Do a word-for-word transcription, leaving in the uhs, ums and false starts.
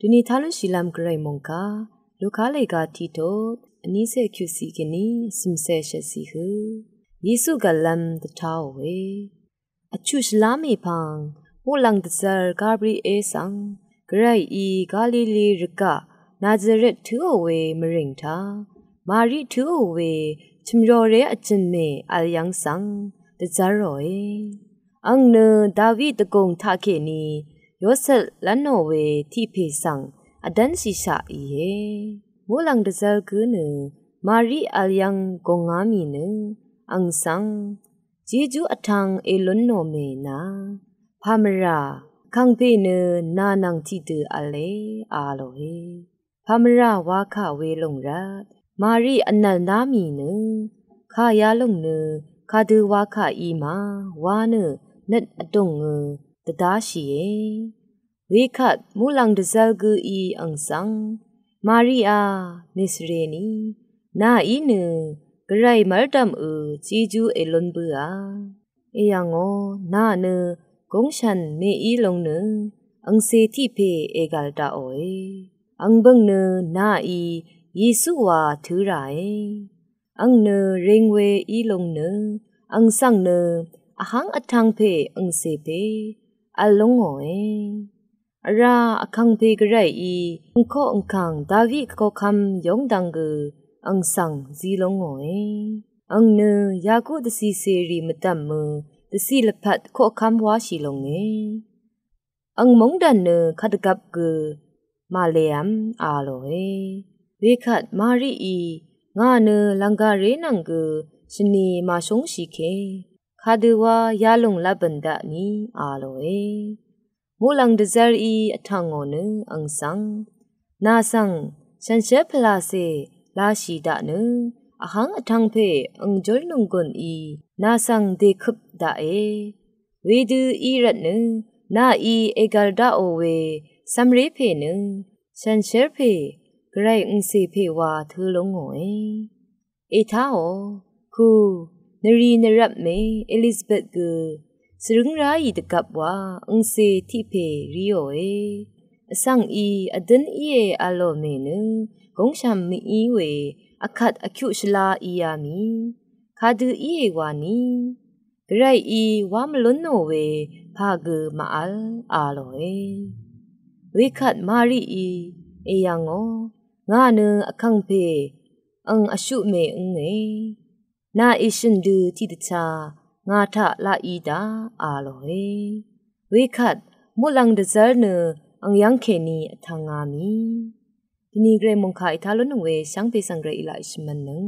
Dvni talúnshìlv́m Gvray mòngkà Luka lèga tiqtot vnícé kyuqciq kèní cv̀mcé shvtciq hø. Yesu gv̀llv́m dvtáò we. Vchuq shvlá mèpvng muqlàng dvzv́r Gabriel svng Gvrayí Galili rvgaq Nazaret tǿò we mvrìng taq Mari tǿò we chø̀mroré vjø̀n mè vl yv́ng svng dvzv́ròe. Àng nø David dvgùng taqkèní Yosep lv́nò we tiqpè svng vdv́nshìshaq íe. Muqlàng dvzv́r gǿ nø Mari vl yv́ng gùngá mì nø àng svng Jejú vtv̄ng èlúnnò mè nà, pàmvrà vkàngpè nø nà nvng tiqdø v̄le, a lòe. Pàmvrà wakà welòng rvt Mari vnv̀lná mì nø kà yalòng nø kadø wakà í ma wa nø nøt vdùngø dvdáshìe. Wekvt muqlàng dvzv́r gǿí àng svng, Mari a, mèsvrení, nàí nø Gvray mv́rdv̀mø Jejú èlún bǿà. Èyv̀ngò nà nø gúngshv̀n mèí lúng nø àngcè tiqpè ègv̀l daqòe. Àng bø̀ng nø nàí Yesu wa tǿ ràe. Àng nø rìng we í lúng nø àng svng nø vháng vtv̄ng pè àngcè pè vl lúngòe. Vrá vkàngpè Gvrayí àng koqv̀ng kàng David koqkv́m yóngdv̀ng gø àng svng zí lúngòe. Àng nø yaku dvcìcèrì mvdv̀mø dvcì lvpat koqkv́m wáshì lúnge. Àng móngdàn nø kadvgvp gø màlev́m, a lòe. Wekvt Marií ngà nø lv̀nggàré nvng gø shvni màshúngshì ke, kadø wa yalòng lvbø̀n daqni, a lòe. Muqlàng dvzv́rí vtv̄ngò nø àng svng, nà svng shànshér pvlacè lashì daq nø vháng vtv̄ng pè àng júlnònggùn í nà svng dèkøp daqe. Wedø í rvt nø nàí ègv̀l daqò we cv̄mré pè nø shànshér pè Gvray àngcè pè wa tǿ lúngòe. Ètáò, ku nvrì nvrvp mè Elizabet gø svrǿng ráì dvgvp wa àngcè tiqpè ríòe. Vsv̀ngí vdǿn íe v̄lò mè nø gúngshv̀m mèí we vkvt vkyuq shvlá íá mì, kadø íe wani, Gvrayí wá mvlúnnò we pà gø màvl, a lòe. Wekvt Marií, èyv̀ngò, ngà nø vkàngpè àng vshuq mè ǿnge, nà èshø̀n dø tiqdvchá ngà taq laq í daq, a lòe. Wekvt muqlàng dvzv́r nø àng yv́ng kèní vtv̄ngá mì. Dvni Gvray mòngkà ètá lúnnøng we shvngbe svng Gvray í laq èshvmv̄nnøng.